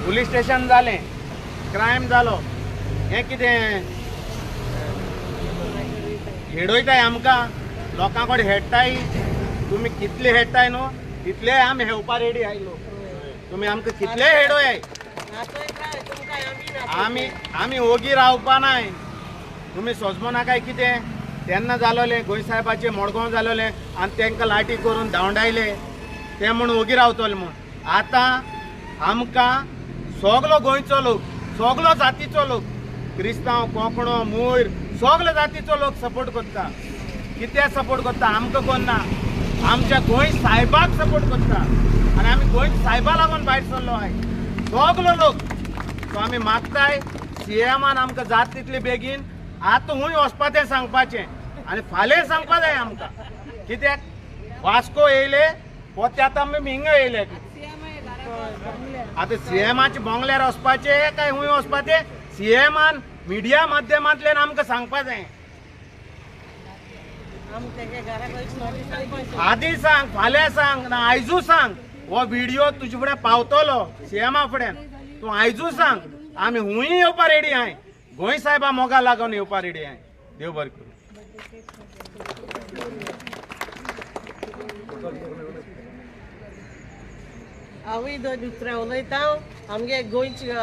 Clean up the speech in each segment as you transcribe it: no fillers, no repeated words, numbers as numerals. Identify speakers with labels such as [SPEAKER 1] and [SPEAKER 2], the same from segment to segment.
[SPEAKER 1] Police station जालें, crime जालो, हें कितें हेडोयताय आमकां, लोकां कडेन हेडटाय. तुमी कितले हेडटाय न्हू तितले आमी हेवपा रेडी आयलो. तुमी आमकां कितले हेडोय, आमी आमी ओगी रावपा नाय. तुमी सोजमो नाकाय कितें तेन्ना जालोलें गोंय साहेबाचें मडगांव जालोलें आनी तांकां लाठी करून धांवडायले ते म्हूण ओगी रावतले म्हूण. आतां आमकां सगलो गोंयचो लोक, सगलो जातीचो लोक, क्रिस्तांव, कोंकणो, मोयर, सगलो जातीचो लोक सपोर्ट करता. कित्याक सपोर्ट करता? आमकां कोन्ना, आमच्या गोंय साहेबाक सपोर्ट करता आनी आमी गोंय साहेबा लागून भायर सरलो आहाय सगलो लोक. सो आमी मागताय सीएमान आमकां जात तितली बेगीन आतां खूंय वचपा तें सांगपाचें आनी फाल्यां सांगपा जाय आमकां. कित्याक वास्को येयले पोते आतां आमी हिंगा येयले. आतां सीएमाच्या बंगल्यार वचपाचें काय खूंय वचपाचें सीएमान मिडिया माध्यमांतल्यान आमकां सांगपा जाय. आदी सांग, फाल्यां सांग, ना आयजू सांग. हो व्हिडिओ तुजे फुडें पावतलो सीएमा फुड्यान, तूं आयजू सांग. आमी खूंय येवपा रेडी आहाय, गोंय साहेबा मोगा लागून येवपा रेडी आहाय. देव बरें करूं.
[SPEAKER 2] हांवूय दोन उतरां उलयता. आमगे गोंयच्या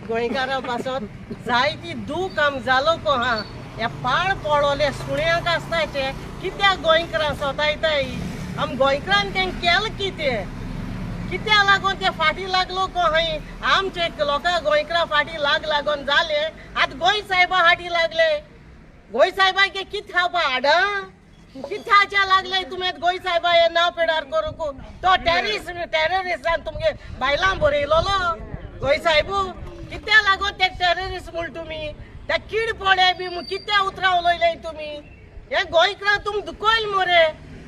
[SPEAKER 2] गोंयकारां पासत जायती दूख आम जालो को हा ह्या पाड पडोले सुण्यांक आसता ते कित्याक गोंयकारां सतायताय. आम गोंयकारान तें केलें कितें, कित्याक लागून ते फाटीं लागलो को हांय. आमचे लोकां गोंयकारां फाटीं लागून जाले, आतां गोंय साहेबा फाटीं लागले. गोंय साहेबाक कितें खावपा हाडा कित्याच्या लागले तुमी गोंय साहेबा हे नांव पेडार करूंक. तो टेररिस्टान तुमगे बायलां बरयलोलो गोंय साहेबू, कित्याक लागून ते टेररिस्ट म्हूण तुमी त्या कीड पडे बी कित्याक उतरां उलयले तुमी. हे गोंयकारां तुम दुखयल मरे.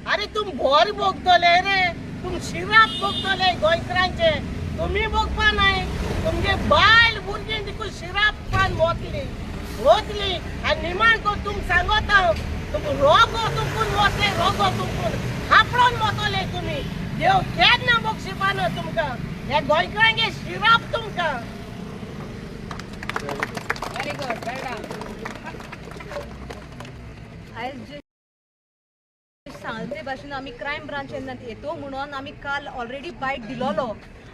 [SPEAKER 2] आरे तुम भोर भोगतले रे, तुम शिराप भोगतले गोंयकारांचे. तुमी भोगपा नाय, तुमगे बायल भुरगीं देखून शिरापान वतली वतली. आनी निमाण करून तुम सांगता हांव, तुम रोगो तुमकून वतले, रोगो तुमकून खापडोन वतले तुमी. देव केन्ना बक्षिपाना तुमकां, ह्या गोंयकारांगे शिराप तुमकां.
[SPEAKER 3] Very good, well done. आयज जे सांगले भाशेन आमी क्रायम ब्रांच येतो म्हणून आमी काल ऑलरेडी बायट दिलोलो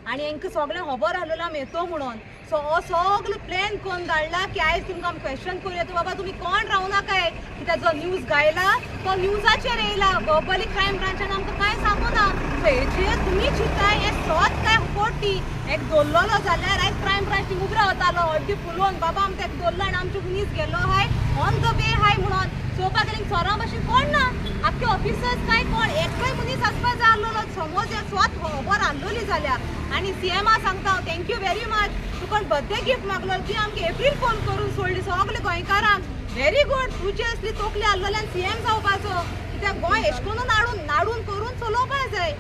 [SPEAKER 3] आनी हेंकां सगळें खबर आसलेलो आमी येतो म्हणून. सो हो सगलो प्लॅन करून धाडला की आयज तुमकां आमी क्वेश्चन करूया तो बाबा तुमी कोण रावनाकाय, कित्याक जो न्यूज गायला तो न्यूजाचेर येयला. वर्बली क्रायम ब्रांचान आमकां कांय सांगूना. सो हेजेर तुमी चिंताय हें सत काय फटी. एक दवरलेलो जाल्यार आयज क्रायम ब्रांच थिंग उबो रावतालो अर्दी फुलोवन, बाबा आमी तेका दवरलो आनी आमचो मनीस गेल्लो आहाय ऑन the वे आहाय म्हणून. चोवपाक गेल्यार चोरां भाशेन कोण ना, आख्खे ऑफिसर्स काय कोण एकूय मनीस आसपा जाय आसलेलो. समज हें स्वत खबर आसलेली जाल्यार. आनी सीएमा सांगता हांव thank you very much, तुका बर्थडे गिफ्ट मागलो ती आमकां एप्रील फोन करून सोडली सगळे गोंयकारांक. व्हेरी गूड, तुजी असली तकली आसलेली आनी सीएम जावपाचो, कित्याक गोंय एश करून नाडून नाडून करून चलोवपा जाय.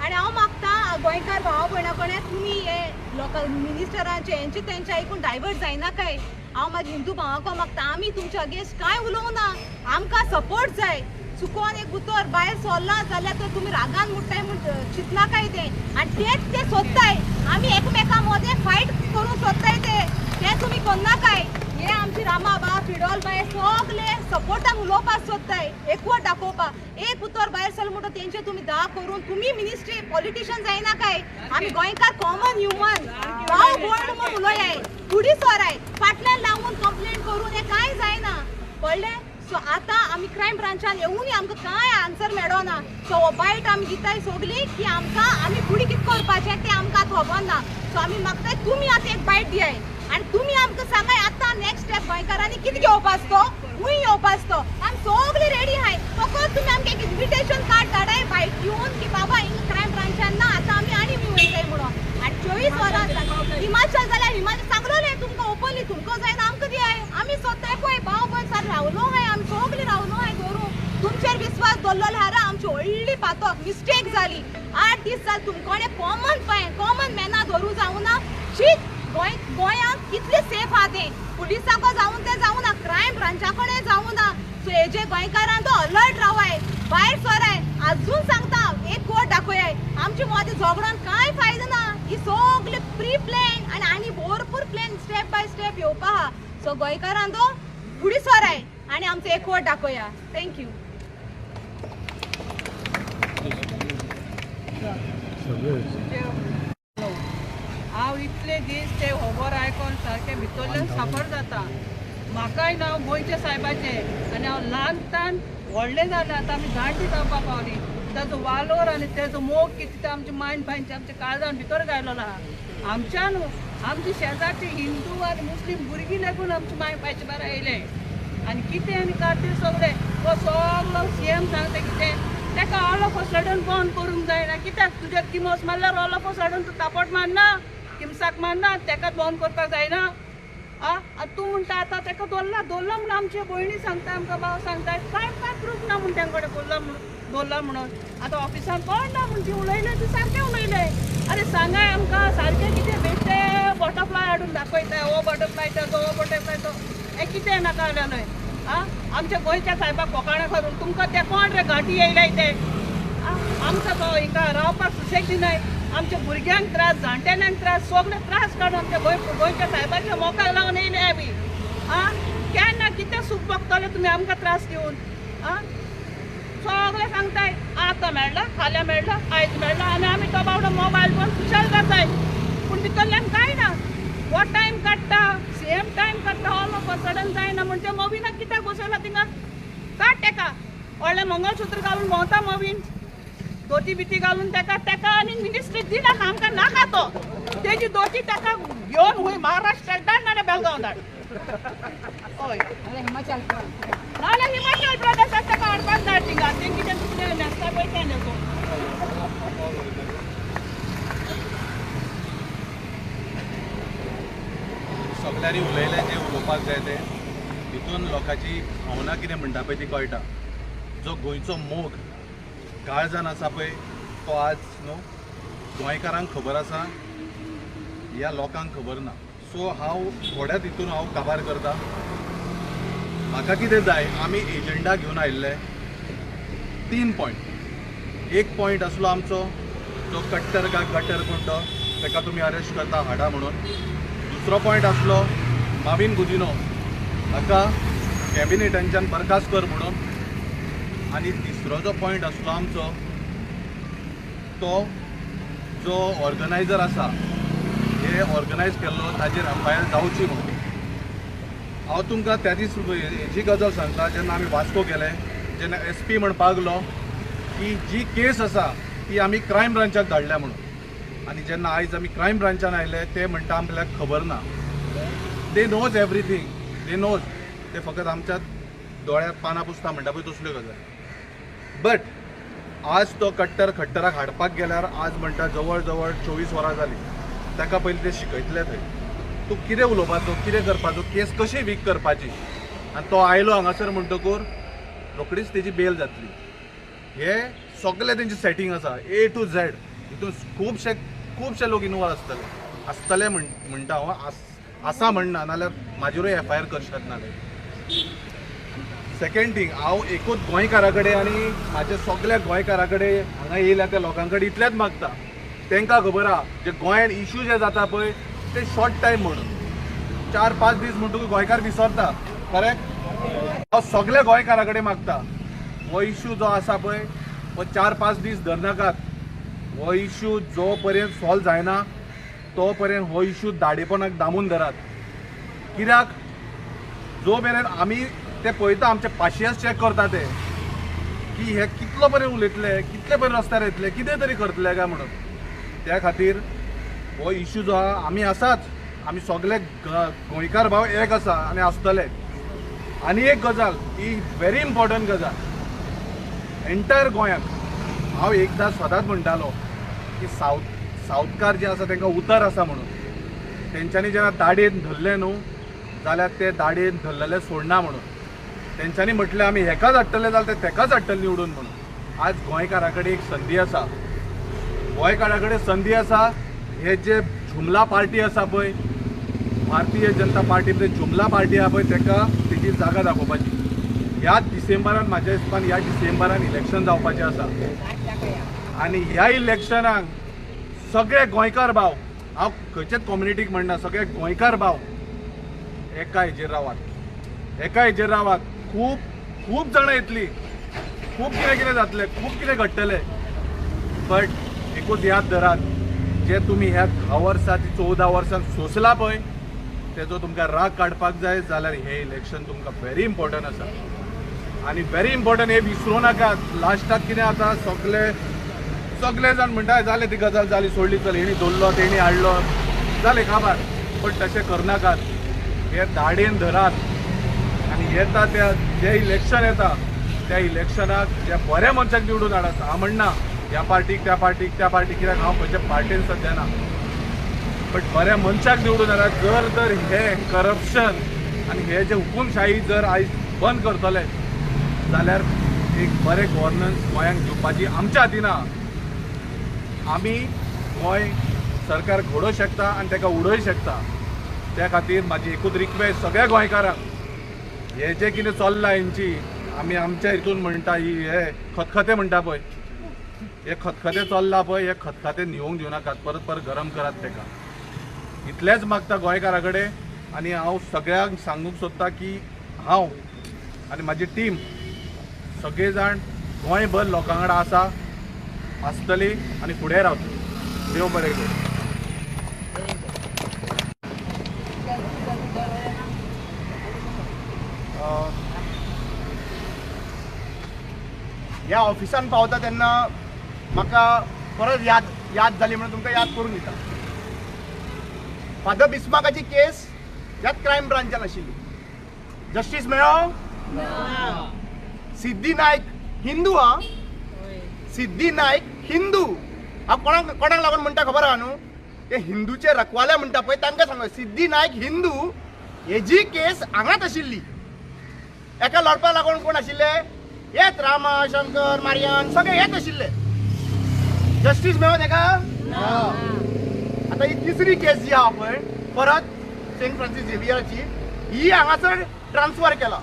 [SPEAKER 3] आनी हांव मागता गोंयकार भाव भयणा कडेन तुमी हे लोकां मिनिस्टरांचे हेंचे तेंचे आयकून डायवर्ट जायनाकाय. हांव म्हाज्या हिंदू भावांक मागता आमी तुमच्या अगेन्स्ट कांय उलोवना, आमकां सपोर्ट जाय. चुकोन एक उतर भायर सरलां जाल्यार तर तुमी रागान मुट्टाय म्हूण चिंतनाकाय तें. आनी तेच ते सोदताय, आमी एकमेकां मदें फायट करूंक सोदताय ते तुमी करनाकाय. हे आमची रामा बा फिडोल बाय सगळे सपोर्टान उलोवपाक सोदताय, एकवट दाखोवपाक. एक उतर भायर सरलें म्हणटा तेंचे तुमी दा करून तुमी मिनिस्ट्री पॉलिटिशियन जायनाकाय. आमी गोंयकार कॉमन ह्युमन भाव भयण म्हूण उलयाय, फुडें सराय, फाटल्यान लावन कंप्लेन करून हें कांय जायना, कळ्ळें. सो आतां आमी क्रायम ब्रांचान येवनूय आमकां कांय आन्सर मेळना. सो हो बायट आमी दिताय सगळी की आमकां आमी फुडें कितें करपाचें तें आमकां आतां खबर ना. सो आमी मागताय तुमी आतां एक बायट दियाय आनी तुमी आमकां सांगाय आतां नेक्स्ट स्टेप गोंयकारांनी कितें घेवपाचो तो, खूंय येवपाचो तो. आमी सगळीं रेडी आहाय, फकत तुमी आमकां एक इन्विटेशन कार्ड धाडाय बायट दिवन की बाबा हिंगा क्रायम ब्रांचान ना आतां आमी आनी वयताय म्हणून. आनी 24 वरां हिमाचल जाल्यार हिमाचल सांगलोलें तुमकां ओपनली, तुमकां जायना आमकां दियाय. आमी सोदताय पळय भाव भयण सारकें रावलो आहाय, आमी सगळीं रावलो आहाय धरून. तुमचेर विस्वास दवरलेलो आहा, आमची व्हडली पातक मिस्टेक जाली. 8 दीस जाले तुमकोणे कॉमन कॉमन मॅना धरूं जावना. शीत गोंयांत कितले सेफ आहा तें पुलिसांक जावन तें जावना, क्रायम ब्रांचा कडेन जावना. सो हेजे गोंयकारान तो अलर्ट रावाय, भायर सराय. अजून सांगता एक कोट दाखोय, आमचे मदें झगडोन कांय फायदो ना. ही सगळी प्री प्लॅन आनी बाय स्टेप येवपा आहा. सो गोंयकारां तो फुडें सराय आनी आमचो एकवट दाखोवया. Thank you.
[SPEAKER 2] हांव इतले दीस ते खबर आयकोन सारकें भितरल्यान सापर जाता. म्हाकाय नांव गोंयच्या सायबाचें आनी हांव ल्हानतान व्हडलें जालें, आतां आमी जाणटी जावपाक पावली. ताजो वालोर आनी तेजो मोग कितें तें आमच्या मायंड फायनचे आमच्या काळजान भितर गायलेलो आहा. आमच्या न्हू आमचे शेजारचे हिंदू आनी मुस्लीम भुरगीं लेगून आमच्या माय पायचे बारा येयले आनी कितें आनी काडटे सगळें. हो सगलो सी एम सांगता कितें ताका ऑल ऑफ अ सडन बंद करूंक जायना. कित्याक तुज्या किमोस मारल्यार ऑल ऑफ अ सडन तूं तापट मारना, किमसाक मारना, ताका बंद करपाक जायना. आं तूं म्हणटा आतां ताका दवरला दवरला म्हणून आमचे भयणी सांगता, आमकां भाव सांगता कांय कांय प्रूफ ना म्हूण तेंचे कडेन दवरला म्हणून दवरला म्हणून. आतां ऑफिसान कोण ना म्हूण ती उलयले, ती सारकें उलयले. आरे सांगाय आमकां सारकें कितें बेश्टे बटरफ्लाय हाडून दाखयता, हो बटरफ्लाय तो, हो बटरफ्लाय तो, हें कितें नाका जालें न्हय. आं आमच्या गोंयच्या सायबाक फोकाणां करून तुमकां ते कोण रे घांटी येयलाय ते. आमकां तो हिंगा रावपाक सुशेग दिनाय, आमच्या भुरग्यांक त्रास, जाणटेल्यांक त्रास, सगळे त्रास काडून आमच्या गोंयच्या सायबाच्या मोकाक लावन येयले आमी. आं केन्ना कितें सूख भोगतले तुमी आमकां त्रास दिवन. आं सगळे सांगताय आतां मेळ्ळा, फाल्यां मेळ्ळा, आयज मेळ्ळा आनी आमी तो बावडो मोबायल पळोवन खुशाल जाताय. पूण भितरल्यान कांय ना. हो टायम काडटा, सेम टायम काडटा, ऑल ऑफ अ सडन जायना. म्हणजे मोविनाक कित्याक बसयला थिंगा, काड तेका व्हडलें मंगळसूत्र घालून भोंवता मोवीन, धोती बिती घालून तेका तेका आनी मिनिस्ट्री दिनाका आमकां नाका तो. तेजी धोती तेका घेवन हुंय महाराष्ट्राक धाड नाजाल्यार बेळगांव धाड, हय नाजाल्यार हिमाचल प्रदेशाक तेका हाडपाक धाड थिंगा. तें कितें दुसरें न्हेसता पळय तें न्हेसूं.
[SPEAKER 4] सगल्यांनी उलयलें जें उलोवपाक जाय तें, हितून लोकांची भावना कितें म्हणटा पळय ती कळटा. जो गोंयचो मोग काळजान आसा पळय तो आज न्हू गोंयकारांक खबर आसा, ह्या लोकांक खबर ना. सो हांव थोड्याच हितून हांव काबार करता. म्हाका कितें जाय, आमी एजंडा घेवन आयिल्ले 3 पॉयंट. एक पॉयंट आसलो आमचो जो कट्टर काय गटर कोण तो ताका तुमी अरेस्ट करता हाडा म्हणून. दुसरो पॉयंट आसलो माविन गुदिनो हाका कॅबिनेटांच्यान बरखास्त कर म्हणून. आनी तिसरो जो पॉयंट आसलो आमचो तो जो ऑर्गनायजर आसा हे ऑर्गनायज केल्लो ताजेर एफ I R जावची म्हणून. हांव तुमकां त्या दीस हेजी गजाल सांगता, जेन्ना आमी वास्को गेले जेन्ना एस पी म्हणपाक लागलो की जी केस आसा ती आमी क्रायम ब्रांचाक धाडल्या म्हणून. आनी जेन्ना आयज आमी क्रायम ब्रांचान आयले ते म्हणटा आपल्याक खबर ना. They knows everything, they knows. ते फकत आमच्या दोळ्यार पानां पुसता म्हणटा पळय तसल्यो गजाली. बट आज तो कट्टर खट्टराक हाडपाक गेल्यार आज म्हणटा जवळ जवळ 24 वरां जालीं. ताका पयलीं ते शिकयतले थंय तूं कितें उलोवपाचो, कितें करपाचो, केस कशी वीक करपाची. आनी तो आयलो हांगासर म्हणटकूर रोखडीच तेजी बेल जातली. हे सगळें तेंचें सेटींग आसा ए टू झेड. हितून खुबशे खुबशे लोक इनवॉल्व आसतले आसतले म्हणटा हांव, आसा म्हणना, नाल्यार म्हाजेरूय एफ I R करशात नाल्यार. सेकेंड थींग, हांव एकूच गोंयकारा कडेन आनी म्हाज्या सगल्या गोंयकारा कडेन हांगा येयल्या त्या लोकां कडेन इतलेंच मागता, तांकां खबर आहा जे गोंयान इश्यू जे जाता पळय ते शॉर्ट टायम म्हणून 4-5 दीस म्हणटकूच गोंयकार विसरता. करेक्ट? हांव सगल्या गोंयकारा कडेन मागता हो इश्यू जो आसा पळय हो 4-5 दीस धरनाकात. हो इश्यू जो पर्यंत सॉल्व जायना तो पर्यंत हो इश्यू दाडेपणाक दामून धरात. कित्याक जो मेरेन आमी ते पळयता आमचे पाशियस चॅक करता ते की हे कितलो पर्यंत उलयतले, कितले पर्यंत रस्त्यार येतले, कितें तरी करतले काय म्हणून. त्या खातीर हो इश्यू जो आहा आमी आसाच, आमी सगळे गोंयकार भाव एक आसा आनी आसतले. आनी एक गजाल ही व्हेरी इम्पॉर्टंट गजाल एंटायर गोंयांत, हांव एकदां सदांच म्हणटालो की सावथकार जे आसा तांकां उतर आसा म्हणून. तेंच्यांनी जेन्ना दाडयेन धरलें न्हू जाल्यार ते दाडयेन धरलेले सोडना म्हणून. तेंच्यांनी म्हटलें आमी हेकाच हाडटले जाल्यार ते तेकाच हाडटले निवडून म्हणून. आज गोंयकारा कडेन एक संदी आसा, गोंयकारा कडेन संदी आसा. हे जे जुमला पार्टी आसा पळय, भारतीय जनता पार्टी जुमला पार्टी आसा पळय, ताका तेजी जागा दाखोवपाची. ह्या डिसेंबरान म्हाज्या हिसपान ह्या डिसेंबरान इलेक्शन जावपाचें आसा आनी ह्या इलेक्शनाक सगळे गोंयकार भाव, हांव खंयचेच कम्युनिटीक म्हणना, सगळे गोंयकार भाव एका हेजेर रावात, एका हेजेर रावात. खूब खूब जाणां येतली, खूब कितें कितें जातलें, खूब कितें घडटलें, बट एकूच याद धरात, जे तुमी ह्या 10 वर्सां 14 वर्सां सोंसला पळय तेजो तुमकां राग काडपाक जाय जाल्यार हें इलेक्शन तुमकां व्हेरी इम्पॉर्टंट आसा. आनी व्हेरी इम्पॉर्टंट हें विसरूं नाकात. लास्टाक कितें जाता, सगळे सगळे जाण म्हणटा जालें ती गजाल जाली, सोडली, चल हेणी दवरलो तेणी हाडलो, जालें काबार. पण तशें करनाकात. हे दाडेन धरात आनी येता त्या जे इलेक्शन येता त्या इलेक्शनाक ज्या बऱ्या मनशाक निवडून हाडात. हांव म्हणना ह्या पार्टीक त्या पार्टीक त्या पार्टीक, कित्याक हांव खंयच्या पार्टीन सद्या ना, बट बऱ्या मनशाक निवडून हाडात. जर तर हे करप्शन आनी हे जे हुकुमशाही जर आयज बंद करतले जाल्यार एक बरें गव्हर्नन्स गोंयांक दिवपाची आमच्या हातीन आहा. आमी गोंय सरकार घडोवंक शकता आनी ताका उडोवंक शकता. त्या खातीर म्हाजी एकूच रिक्वेस्ट सगळ्या गोंयकारांक, हे जे कितें चल्लां हेंची आमी आमच्या हितून म्हणटा ही हे खतखते म्हणटा पळय, हे खतखते चल्लां पळय, हे खतखते न्हिवोंक दिवनाकात, परत परत गरम करात ताका. इतलेंच मागता गोंयकारा कडेन. आनी हांव सगळ्यांक सांगूंक सोदता की हांव आनी म्हाजी टीम सगळे जाण गोंयभर लोकां वांगडा आसा, आसतली आनी फुडें रावतली. देव बरें करूं.
[SPEAKER 1] ह्या ऑफिसान पावता तेन्ना म्हाका परत याद जाली म्हणून तुमकां याद करून दिता. फादर बिस्माकाची केस ह्याच क्रायम ब्रांचान आशिल्ली. जस्टीस मेळ्ळो? सिद्धी नायक हिंदू हा, सिद्धी नायक हिंदू. हांव कोणाक कोणाक लागून म्हणटा खबर आहा न्हू, ते हिंदूचे रखवाले म्हणटा पळय तांकां सांग, सिद्धी नायक हिंदू हेजी केस हांगाच आशिल्ली. एका लढपाक लागून कोण आशिल्ले, येत रामा शंकर मारियान सगळे येत आशिल्ले. जस्टीस मेळो तेका. आतां ही तिसरी केस जी आहा पळय परत सेंट फ्रांसीस झेवियराची, ही हांगासर ट्रान्सफर केला.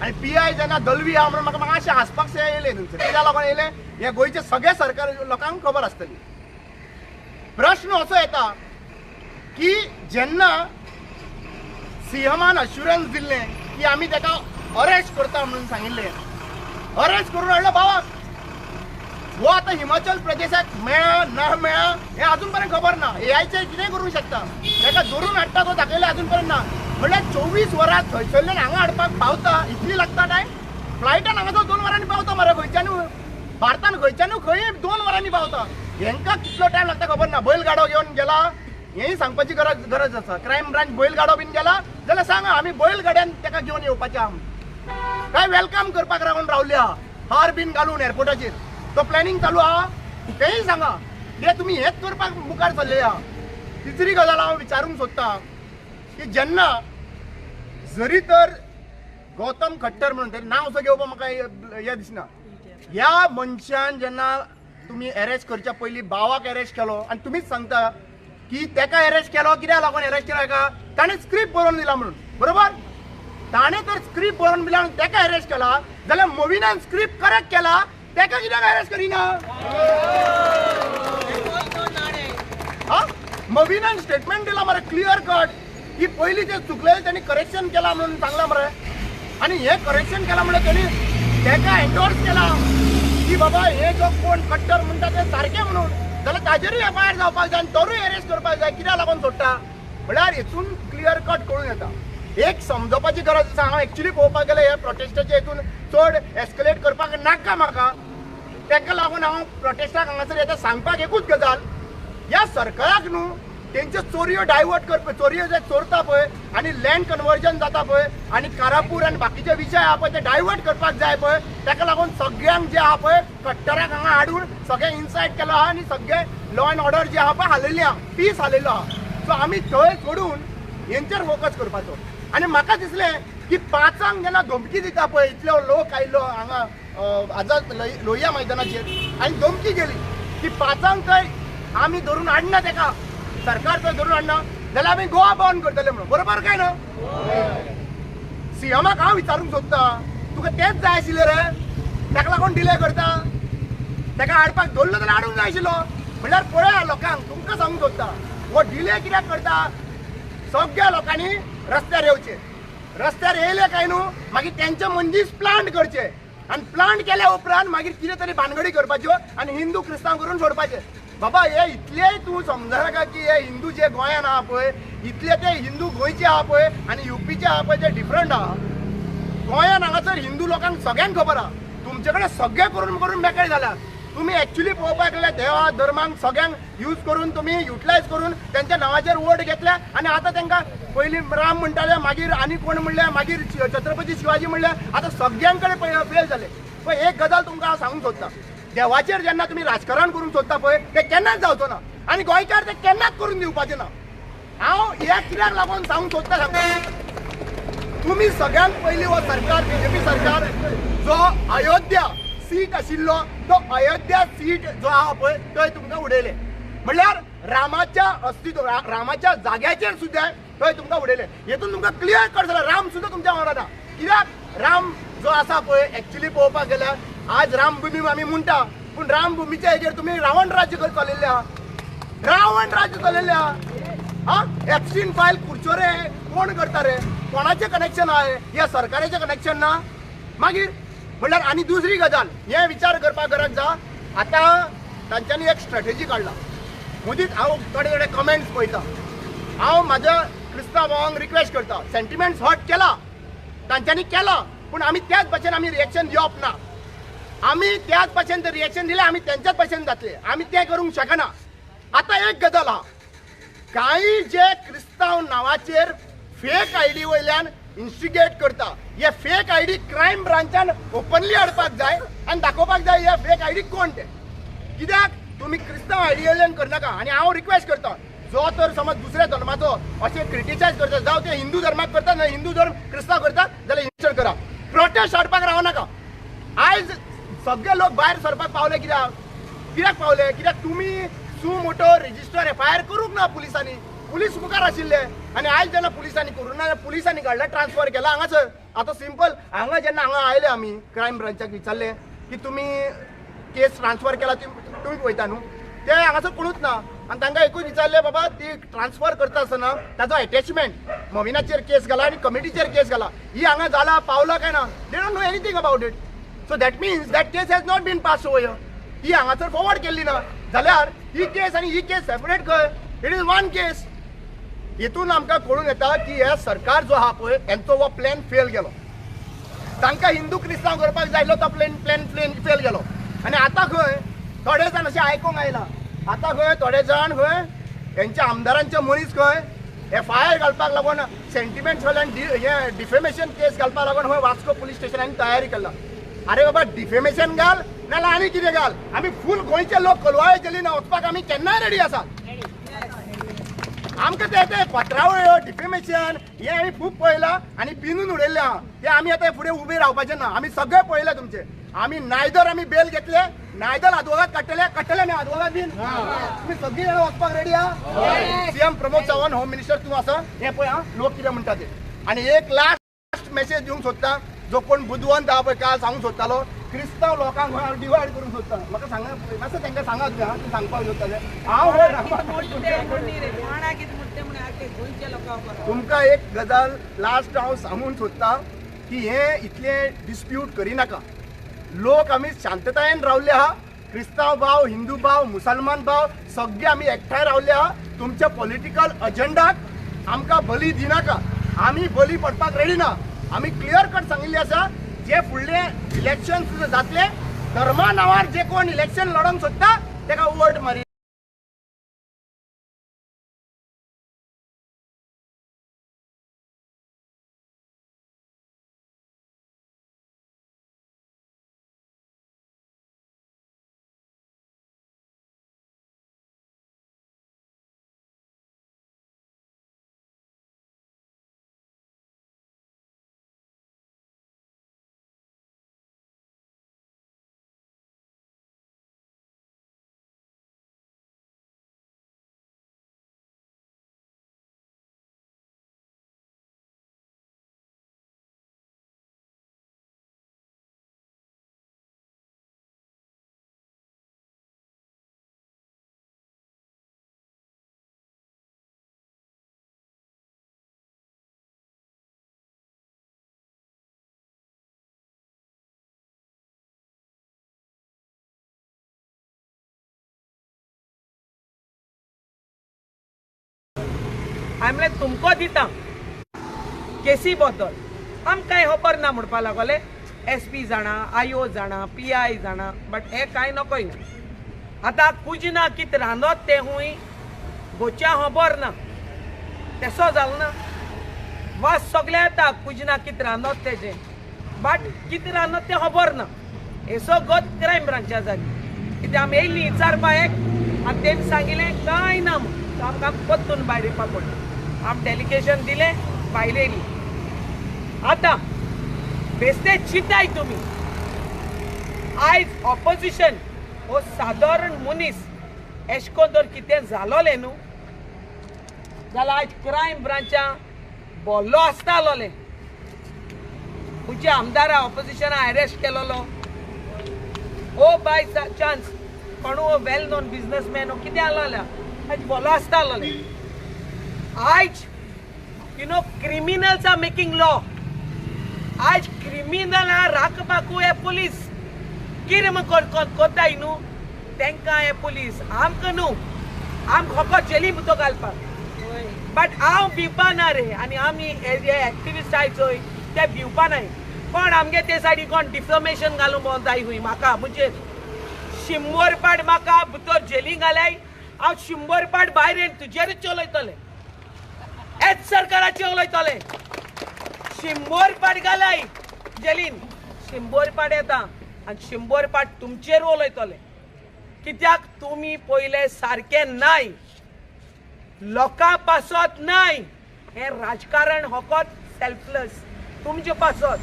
[SPEAKER 1] आनी पी I जेन्ना दलवी आहा म्हणून म्हाका मातशें हांसपाक शें येयलें थंयसर. कित्याक लागून येयलें हें गोंयचें सगळें सरकार लोकांक खबर आसतली. प्रश्न असो येता की जेन्ना सीएमान अश्युरन्स दिल्लें की आमी तेका अरेस्ट करता म्हणून सांगिल्लें, अरेस्ट करून हाडलो बाबाक. हो आतां हिमाचल प्रदेशाक मेळा ना मेळा हें अजून पर्यंत खबर ना. एआयचेर कितेंय करूंक शकता, तेका धरून हाडटा तो दाखयलें अजून पर्यंत ना. म्हणल्यार 24 वरां थंयसरल्यान हांगा हाडपाक पावता इतली लागता टायम. फ्लायटान हांगासर 2 वरांनी पावता मरे, खंयच्यानूय भारतान खंयच्यानूय खंय 2 वरांनी पावता. हेंकां कितलो टायम लागता खबर ना. बैलगाडो घेवन गेला हेंय सांगपाची गरज आसा. क्रायम ब्रांच बैलगाडो बीन गेला जाल्यार सांगा आमी बैलगाड्यान तेका घेवन येवपाचें आहा. काय welcome करपाक रावन रावल्या हार बीन घालून एअरपोर्टाचेर, तो प्लॅनिंग चालू आहा तेंय सांगा. ते तुमी हेच करपाक मुखार सरले आहा. तिसरी गजाल हांव विचारूंक सोदता की जेन्ना जरी तर गौतम खट्टर म्हणून तें नांव असो घेवपाक म्हाका हें दिसना, ह्या मनशान जेन्ना तुमी अरेस्ट करच्या पयलीं बावाक अरेस्ट केलो आनी तुमीच सांगता की तेका अरेस्ट केलो, कित्याक लागून अरेस्ट केलो हेका, ताणें स्क्रिप्ट बरोवन दिला म्हणून, बरोबर? ताणें तर स्क्रिप्ट बरोवन दिला म्हणून तेका अरेस्ट केला जाल्यार मोविनान स्क्रिप्ट करेक्ट केला तेका कित्याक अरेस्ट करिना? हा, मोविनान स्टेटमेंट दिला मरे क्लियर कट की पयलीं जे चुकलेलें तेणी करेक्शन केलां म्हणून सांगलां मरे. आनी हें करेक्शन केलां म्हणल्यार तेणी तेका एन्डोर्स केला की बाबा हे जो कोण कट्टर म्हणटा ते सारकें म्हणून, जाल्यार ताजेरूय एफ I R जावपाक जाय आनी तोरूय अरेस्ट करपाक जाय. कित्याक लागून सोडटा म्हणल्यार हेतून क्लियर कट कळून येता. एक समजपाची गरज आसा. हांव एक्चुली पळोवपाक गेल्यार ह्या प्रोटेस्टाचे हेतून चड एस्कलेट करपाक नाका म्हाका, तेका लागून हांव प्रोटेस्टाक हांगासर येता. सांगपाक एकूच गजाल, ह्या सरकाराक न्हू तेंच्यो चोरयो डायवर्ट करपा, चोरयो जे चोरता पळय आनी लँड कन्वर्जन जाता पळय आनी कारापूर आनी बाकीचे विशय आहा पळय ते डायवर्ट करपाक जाय पळय. तेका लागून सगळ्यांक जे आहा पळय कट्टराक हांगा हाडून सगळें इनसायट केलो आहा आनी सगळें लॉ एंड ऑर्डर जे आहा पळय हालयली आहा, पीस हालयलो आहा. सो आमी थंय सोडून हेंचेर फोकस करपाचो. आनी म्हाका दिसलें की 5 जेन्ना धमकी दिता पळय, इतलो लोक आयिल्लो हांगा आझाद लोहिया मैदानाचेर आनी धमकी गेली की 5 थंय आमी धरून हाडना तेका, सरकार थंय धरून हाडना जाल्यार आमी गोवा बंद करतले म्हणून, बरोबर काय ना? सीएमाक हांव विचारूंक सोदता, तुका तेंच जाय आशिल्लें रे, ताका लागून डिले करता? ताका हाडपाक धरलो जाल्यार हाडूंक जाय आशिल्लो. म्हणल्यार पळया लोकांक, तुमकां सांगूंक सोदता, हो डिले कित्याक करता? सगळ्या लोकांनी रस्त्यार येवचे. रस्त्यार येयले काय न्हू मागीर तेंच्या मंदीच प्लांट करचे आनी प्लांट केल्या उपरांत मागीर कितें तरी भानगडी करपाच्यो आनी हिंदू क्रिस्तांव करून सोडपाचे. बाबा हे इतले तूं समजनाका की हे हिंदू जे गोंयान आहा पळय इतले ते हिंदू गोंयचे आहा पळय आनी युपीचे आहा पळय ते डिफरंट आहा. गोंयान हांगासर हिंदू लोकांक सगळ्यांक खबर आहा. तुमचे कडेन सगळें करून करून मेकळे जाल्यात. तुमी एक्चुली पळोवपाक गेल्यार देवा धर्मांक सगळ्यांक यूज करून तुमी युटिलायज करून तेंच्या नांवाचेर वोट घेतल्या आनी आतां तेंकां पयलीं राम म्हणटाले, मागीर आनी कोण म्हणले, मागीर छत्रपती शिवाजी म्हणले, आतां सगळ्यां कडेन फेल जाले. पळय एक गजाल तुमकां हांव सांगूंक सोदतां, देवाचेर जेन्ना तुमी राजकारण करूंक सोदता पळय तें केन्नाच जावचो ना आनी गोंयकार तें केन्नाच करून दिवपाचें ना. हांव ह्या कित्याक लागून सांगूंक सोदता सांगता, तुमी सगळ्यांत पयलीं हो सरकार बीजेपी सरकार जो अयोध्या सीट आशिल्लो तो अयोध्या सीट जो आहा पळय थंय तुमकां उडयले. म्हणल्यार रामाच्या अस्तित्व रामाच्या जाग्याचेर सुद्दां थंय तुमकां उडयले. हेतून तुमकां क्लियर कट जाला राम सुद्दां तुमच्या वांगडा ना. कित्याक राम जो आसा पळय एक्चुली पळोवपाक गेल्यार आज रामभूमी आमी म्हणटा पूण रामभूमीच्या हेजेर तुमी रावण राज्य चलयल्लें आहा, रावण राज्य चलयल्लें आहा. हा एप्स्टीन फायल कुरचोरे कोण करता रे, कोणाचें कनेक्शन आहा? ह्या सरकाराचें कनेक्शन ना. मागीर म्हणल्यार आनी दुसरी गजाल हे विचार करपाक गरज जा. आतां तांच्यांनी एक स्ट्रेटेजी काडला. मदींच हांव थोडे थोडे कमेंट्स पळयता. हांव म्हाज्या क्रिस्तांव भावांक रिक्वेस्ट करता, सेंटिमेंट्स हर्ट केला तांच्यांनी केला पूण आमी त्याच भाशेन आमी रिएक्शन दिवप ना. आमी त्याच भाशेन जर रिएक्शन दिलें आमी तेंच्याच भाशेन जातले, आमी तें करूंक शकना. आतां एक गजाल आहा, कांय जे क्रिस्तांव नांवाचेर फेक आयडी वयल्यान इन्स्टिगेट करता, हे फेक आयडी क्रायम ब्रांचान ओपनली हाडपाक जाय आनी दाखोवपाक जाय हे फेक आयडी कोण ते. कित्याक तुमी क्रिस्तांव आयडी वयल्यान करनाका. आनी हांव रिक्वेस्ट करता, जो तर समज दुसऱ्या धर्माचो अशें क्रिटिसायज करता, जावं ते हिंदू धर्माक करता ना हिंदू धर्म क्रिस्तांव करता जाल्यार इन्स्टॉल करा, प्रोटेस्ट हाडपाक रावनाका. आयज सगळे लोक भायर सरपाक पावले कित्याक, कित्याक पावले? कित्याक तुमी suo motu register F I R करूंक ना पुलिसांनी, पुलीस मुखार आशिल्ले. आनी आयज जेन्ना पुलिसांनी करूं ना, पुलिसांनी काडला ट्रान्सफर केला हांगासर. आतां सिंपल हांगा जेन्ना हांगा आयले आमी क्रायम ब्रांचाक विचारलें की तुमी केस ट्रान्सफर केला तुमी पळयता न्हू, ते हांगासर कोणूच ना. आनी तांकां एकूच विचारलें, बाबा ती ट्रान्सफर करता आसतना ताजो एटॅचमेंट मोमिनाचेर केस घाला आनी कमिटीचेर केस घाला, ही हांगा जाला पावला काय ना, they don't know anything about it. So that means that case has not been pass over. ही हांगासर फॉरवर्ड केल्ली ना जाल्यार ही केस आनी ही केस सेपरेट खंय, it is one case. हेतून आमकां कळून येता की हे सरकार जो आहा पळय हेंचो हो प्लॅन फेल गेलो. तांकां हिंदू क्रिस्तांव करपाक जाय आसलो तो प्लॅन प्लॅन प्लॅन फेल गेलो. आनी आतां खंय थोडे जाण अशें आयकूंक आयलां, आतां खंय थोडे जाण खंय हेंच्या आमदारांचे मनीस खंय एफ I R घालपाक लागून सेंटिमेंट्स वयल्यान हे डिफेमेशन केस घालपाक लागून खंय वास्को पुलीस स्टेशनान तयारी केला. अरे बाबा डिफेमेशन घाल नाल्यार आनी कितें घाल, आमी फूल गोंयचे लोक कोलवाळे जेलीन वचपाक आमी केन्नाय रेडी आसात. आमकां ते ते पत्रावळ्यो डिफेमेशन हें आमी खूब पळयलां आनी पिनून उडयल्लें आहा. ते आमी आतां फुडें उबे रावपाचें ना. आमी सगळें पळयलां तुमचें. आमी नायदर आमी बेल घेतले, नायदर आदवोगाद काडटले, काडटले न्ही आदवोगाद बीन. तुमी सगळीं जाणां वचपाक रेडी आहा? CM Pramod Sawant home minister तूं आसा, हें पळय आं लोक कितें म्हणटा ते. आनी एक लास्ट मेसेज दिवंक सोदता, जो कोण बुदवंत आहा पळय काल सांगूंक सोदतालो क्रिस्तांव लोकांक हांव डिवायड करूंक सोदता, म्हाका सांगा मातशें तांकां सांगात तुमी, सांगपाक सोदता तें. हांव तुमकां एक गजाल लास्ट हांव सांगूंक सोदता की हें इतलें डिस्प्यूट करिनाका. लोक आमी शांततायेन रावले आहा, क्रिस्तांव भाव, हिंदू भाव, मुसलमान भाव सगळे आमी एकठांय रावले आहा. तुमच्या पॉलिटिकल अजेंडाक आमकां बली दिनाका. आमी बली पडपाक रेडी ना. आमी क्लियर कट सांगिल्लें आसा, जे फुडले इलेक्शन जातले धर्मा नांवार जे कोण इलेक्शन लडोवंक सोदता तेका वोट मारी.
[SPEAKER 5] हांवें म्हणलें तुमकां दिता केसी बद्दल आमकां खबर ना म्हणपा लागले. एस पी जाणा, I ओ जाणा, पी I जाणा, बट हे कांय नकोय ना. आतां कुजना कितें रांदत तें हूंय गोच्या खबर ना, तेसो जालो ना. वास सगळें येता कुजना कितें रांदत तेजें, बट कितें रांदत तें खबर ना. हेसो गत क्रायम ब्रांचा जाली. कित्याक आमी येयलीं विचारपा एक आनी तेणी सांगिलें कांय ना म्हूण. आमकां परतून भायर येवपा पडलें. आमी डेलिगेशन दिलें, भायर येयलीं. आतां बेस्ते चिंताय तुमी, आयज ऑपोजिशन हो सादारण मनीस एश कोन जर कितें जालोलें न्हू जाल्यार आयज क्रायम ब्रांचा बोल्लो आसतालोलें. खंयच्या आमदारा ऑपोजिशना अरेस्ट केलोलो ओ बाय चान्स कोणू हो वेल नोन बिजनसमॅन हो कितें आसलोल्या आयज बोल्लो आसतालोलें. आयज you know criminals are making law. आयज क्रिमिनला राखपाकू हे पुलीस कितें कोताय न्हू तेंकां हे पुलीस, आमकां न्हू, आमकां फकत जेली भितर घालपाक. बट हांव भिवपा ना रे, आनी आमी हे एक्टिविस्ट आहाय चोय ते भिवपा नाय. कोण आमगे ते सायडीन कोण डिफॉमेशन घालूंक भोंवताय खूंय म्हाका, म्हणजे 100 पाट म्हाका भितर जेली घालाय, हांव 100 पाट भायर येवन तुजेरूच चलयतलें, हेच सरकाराचेर उलयतलें. 100 पाट घालाय जेलीन, 100 पाट येता आनी 100 पाट तुमचेर उलयतलें. कित्याक तुमी पयले सारकें नाय, लोकां पासत नाय. हें राजकारण फकत सेल्फलेस तुमचे पासत.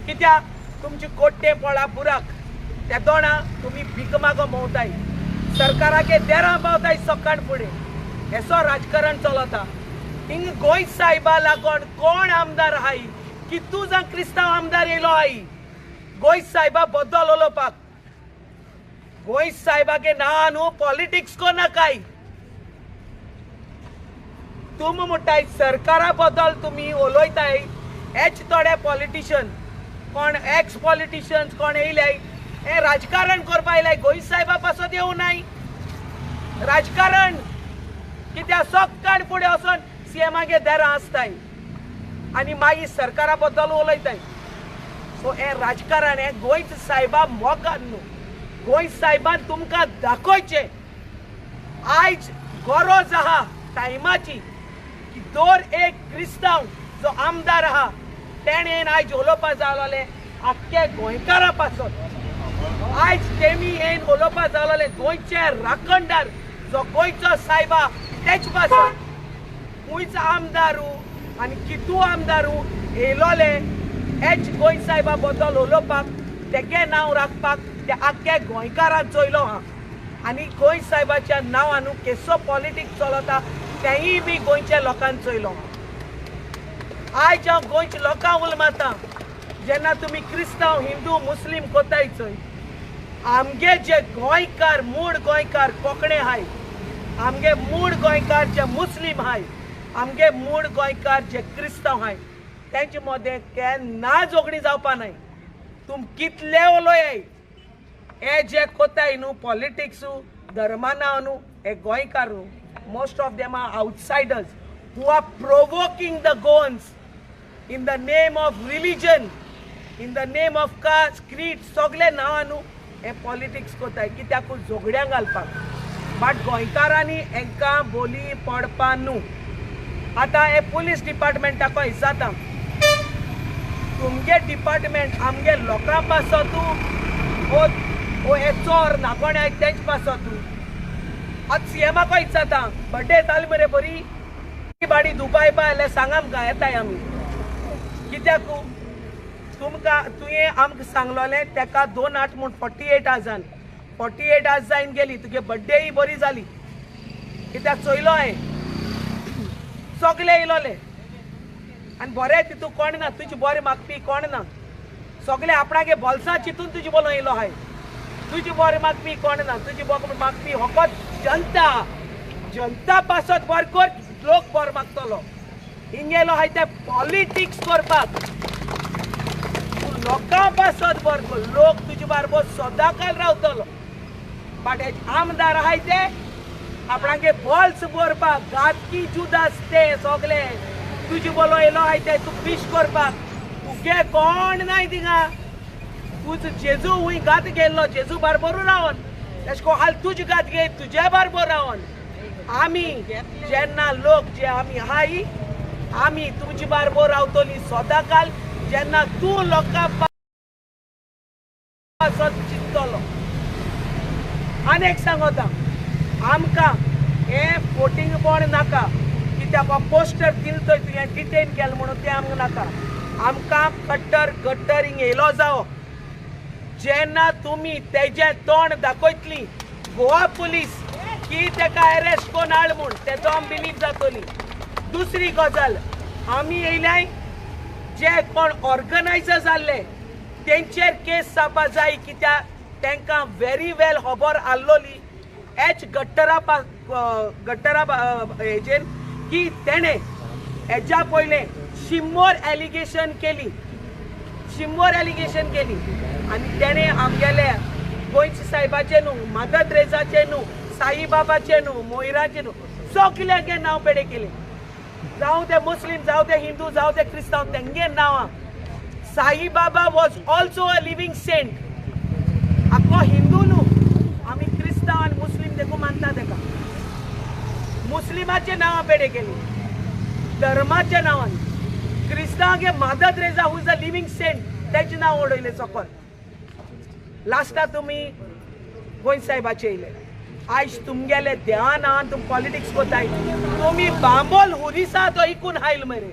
[SPEAKER 5] कित्याक तुमचे कोट्टे पोळा बुराक ते दोणा तुमी भीक मागो भोंवताय, सरकाराके देरां भोंवताय सकाळ फुडें. हेसो राजकारण चलता. हिंग गोंय साहेबा लागोन कोण आमदार आहाय, कितू जाण क्रिस्तांव आमदार येयलो आहाय गोंय साहेबा बद्दल उलोवपाक. गोंय साहेबागे ना न्हू पॉलिटिक्स को नाकाय. तुमी म्हणटाय सरकारा बद्दल तुमी उलयताय, हेच थोडे पॉलिटिशन कोण एक्स पॉलिटिशन्स कोण येयले हे राजकारण करपा येयले, गोंय साहेबा पासत येवं नाय राजकारण. कित्याक सकाळ फुडें वचोन सीएमागे देरां आसताय आनी मागीर सरकारा बद्दल उलयताय. सो हें राजकारण हें गोंय साहेबा मोगान न्हू, गोंय साहेबान तुमकां दाखोवचें. आयज गरज आहा टायमाची की दर एक क्रिस्तांव जो आमदार आहा तेणेन आयज उलोवपा जालोलें आख्खे गोंयकारा पासत. आयज तेमी येन उलोवपा जालोलें गोंयचे राखणदार जो गोंयचो सायबा तेच पासत. खंयच आमदारू आनी कितू आमदारू येयलोले हेच गोंय सायबा बद्दल उलोवपाक, तेगे नांव राखपाक ते आख्खे गोंयकारान चोयलो आहा. आनी गोंय सायबाच्या नांवान न्हू केसो पॉलिटिक्स चलता तेंय बी गोंयच्या लोकांक चोयलो आहा. आयज हांव गोंयच्या लोकांक उलमाता, जेन्ना तुमी क्रिस्तांव हिंदू मुस्लीम कोताय चोय, आमगे जे गोंयकार मूळ गोंयकार कोंकणे आहाय, आमगे मूळ गोंयकार जे मुस्लीम आहाय, आमगे मूळ गोंयकार जे क्रिस्तांव आहाय, तेंचे मदें केन्ना झगडीं जावपा नाय. तुम कितले उलयाय हे जे कोताय न्हू पॉलिटिक्सू धर्मा नांव न्हू, हे गोंयकार न्हू, most of them are outsiders who are provoking the Goans in the name of religion, in the name of caste, creed, सगळे नांवां न्हू हे पॉलिटिक्स कोताय कित्याक झगड्यांक घालपाक. बट गोंयकारांनी हेंकां बोली पडपा न्हू. आतां हे पुलीस डिपार्टमेंटाक विचारता, तुमगे डिपार्टमेंट आमगे लोकां पासतू ओ हे चोर नाकोणे तेंच पासतू. आतां सीएमाक विचारता, बड्डे जाली मरे बरी बाडी दुबाय बा जाल्यार सांग आमकां, येताय आमी. कित्याक तुमकां तुवें आमकां सांगलोलें तेका 2 8 म्हूण 48 आवर्सान, 48 आवर्स जायन गेली, तुगे बड्डेय बरी जाली. कित्याक चोयलो हांवें सगळे येयलोले आनी बरें तितू कोण ना, तुजे बरें मागपी कोण ना, सगळे आपणागे बोल्सां चिंतून तुजे बोलो येयलो आहाय. तुजी बरें मागपी कोण ना, तुजी बरें मागपी फकत जनता, जनता पासत बरें कर, लोक बरें मागतलो. हिंगेलो आहाय ते पॉलिटिक्स करपाक, तूं लोकां पासत बरें कर, लोक तुजे बारबर सदांकाल रावतलो. बट हे आमदार आहाय ते आपणागे बॉल्स भरपाक घातकी जुदास ते सगळे तुजे बोलो येयलो आय ते तूं पीश करपाक तुगे कोण नाय थिंगा. तुज जेजू हुंय घात गेल्लो जेजू बारबरू रावन तेश कोन हाल तुज घात घे तुज्या बारबर रावन. आमी जेन्ना लोक जे आमी आहाय आमी तुमचे बारबर रावतली सदां काल जेन्ना तूं लोकां पासत चिंततलो. आनी एक सांगता आमकां हें फोटींग पण नाका कित्याक पोस्टर दिल थंय तुवें डिटेन केलें म्हणून तें आमकां नाका. आमकां कट्टर गट्टर हिंग येयलो जावो जेन्ना तुमी तेजें तोंड दाखयतली गोवा पुलीस की तेका अरेस्ट कोण हाड म्हूण तेजो आम बिलीव जातली. दुसरी गजाल आमी येयल्याय जे कोण ऑर्गनायजर जाल्ले तेंचेर केस जावपा जाय कित्याक तांकां व्हेरी वेल खबर आसलोली एच गट्टरा गट्टरा हेजेर की तेणें हेज्या पयलें शिमोर एलिगेशन केली शिमोर एलिगेशन केली आनी तेणें आमगेले गोंयच्या सायबाचें न्हू मदर तेरेजाचें न्हू साईबाबाचें न्हू मोयराचें न्हू सगल्यांगे नांव पेडे केलें. जावं ते मुस्लीम जावं ते हिंदू जावं ते क्रिस्तांव तेंगे नांवां. Sai Baba was also a living saint. आख्खो हिंदू न्हू आमी क्रिस्तांव आनी मुस्लीम देखून मानता तेका. मुस्लिमाचें नांवां पेडे केली धर्माच्या नांवान. क्रिस्तांवांगे Mother Teresa who is a living saint तेचें नांव उडयलें सकल. लास्टा तुमी गोंय सायबाचे येयले आयज तुमगेले देवा नांवान तुमी पॉलिटिक्स कोताय. तुमी बांबोल हुरिसा तो इकून आयल मरे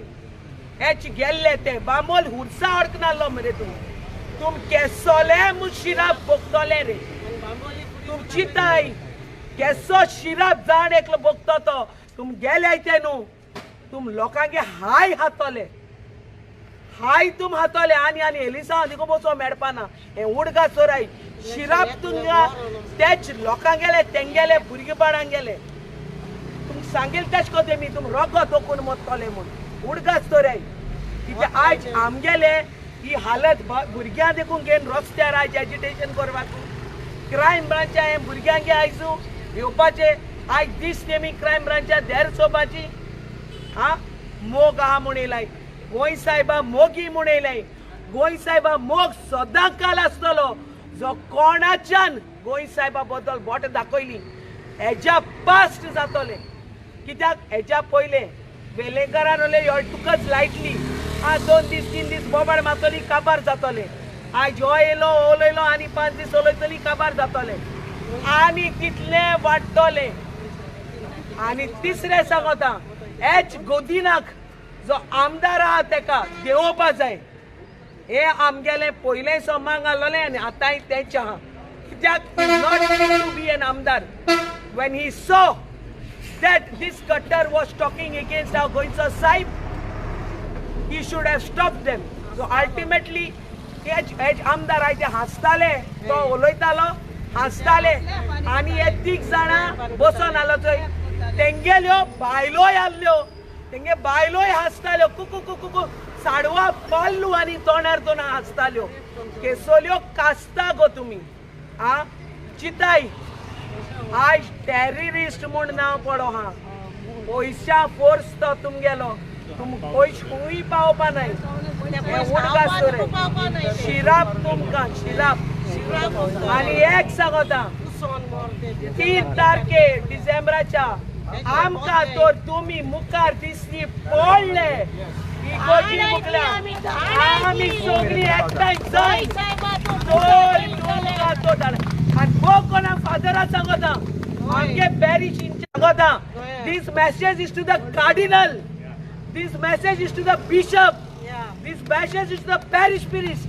[SPEAKER 5] एच गेल्ले ते बांबोल हुरसा अडकनालो मरे तुमी तुम केसोले म्हूण शिराप भोगतले रे. तुमची ताय केसो शिराप जाण एकलो भोगतो तो तुम गेले ते न्हू तुम लोकांगे हाय हातले हाय तुम हातले आनी आनी एलिसा देखून बसो मेळपाना हें उडगा चोराय शिराप तुमकां तेच लोकांक गेले तेंगेले भुरगेपणांक गेले तुम सांगेल तेच कोते मी तुम रोगो दोकून मरतले म्हूण उडगास चोराय. कित्याक आयज आमगेले ही हालत भुरग्यां देखून घेवन रस्त्यार आयज एजिटेशन करपाक क्रायम ब्रांचा हें भुरग्यांक आयजू येवपाचें आयज दीस तेमी क्रायम ब्रांचा देर सोपाची. आं मोग आहा म्हूण येयलाय गोंय सायबा मोगी म्हूण येयलाय. गोंय सायबा मोग सदां काल आसतलो जो कोणाच्यान गोंय सायबा बद्दल बोट दाखयली हेज्या पास्ट जातलें. कित्याक हेज्या पयलें वेलेंकरान उलय तुकाच लायटली आं 2 दीस 3 दीस बोबाड मारतली काबार जातलें. आयज हो येयलो उलयलो आनी 5 दीस उलयतली काबार जातलें आनी तितलें वाडटलें. आनी तिसरें सांगता एच गोदिनाक जो आमदार आहा तेका देंवोवपा जाय. हें आमगेलें पयलें सोमांग आसलोलें आनी आतांय तेंच आहा. कित्याक not to be N आमदार when he saw that this cutter was talking against our गोंयचो सायब he should have stopped them. So ultimately H आमदार आयते हांसताले तो उलयतालो हांसताले आनी हे तीग जाणां बसोन आलो थंय तेंगेल्यो बायलोय आसल्यो तेंगे बायलोय हांसताल्यो कुकू कुकू कु साडवा पाल्लू आनी तोंडार तोंडार हांसताल्यो. केसोल्यो कासता गो तुमी आं चिताय आयज टेररिस्ट म्हूण नांव पडो हा पयशा फोर्स तो तुमगेलो तुम पयशे खंय पावपा नाय. शिराप तुमकां शिराप. आनी एक सांगता 3 तारखे डिसेंबराच्या आमकां तर तुमी मुखार दिसली पडले इगोजी मुखल्या आमी सगळीं एकठांय जाय तर तुमकां तो आनी गो कोणा फादरा सांगता आमगे पॅरिश सांगता this message is to the cardinal, this message is to the bishop, this message is to the parish priest.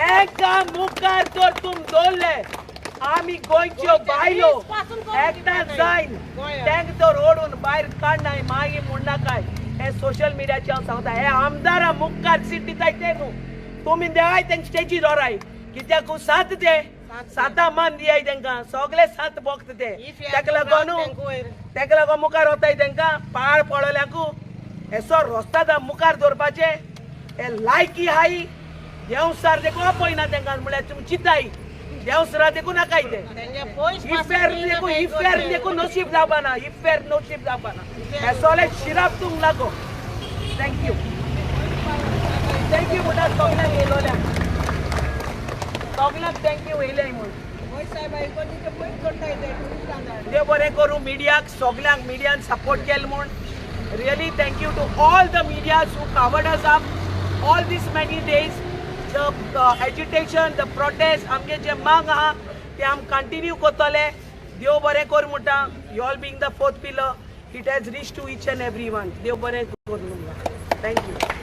[SPEAKER 5] एका मुखार तर तुम दवरले आमी गोंयच्यो बायलो एकठांय जायन तेंका तर ओडून भायर काडनाय मागीर म्हणनाकाय. हे सोशल मिडियाचेर हांव सांगता हे आमदारा मुखार सीट दिताय ते न्हू तुमी देवाय तेंका स्टेजी दवराय कित्याक सात ते सातां मान दियाय तेंकां सगळे सात भक्त ते तेका लागून न्हू तेका लागून मुखार वताय तेंकां पाळ पडल्याकू हेसो रस्ता मुखार दवरपाचें हे लायकी हाय देंवसार देखून पळयना तेंकां म्हणल्यार तुमी चिंताय. देंवसरा देखून नाकाय ते इफेर देखून, इफेर देखून नशीब जावपाना, इफेर नशीब जावपाना. हे सगळे शिराप तुंक लागो. Thank you, thank you म्हणटा सगळ्यांक येयलोल्यांक, सगळ्यांक thank you येयले म्हूण. देव बरें करूं मिडियाक, सगळ्यांक मिडियान सपोर्ट केलो म्हूण. Really thank you to all the medias who covered us up all these many days. The agitation, the protest, आमगे जे मांग आहा ते आम कंटिन्यू करतले. देव बरें कर म्हणटा. You all being the fourth pillar, it has reach to each and every one. देव बरें करूं तुमकां. Thank you.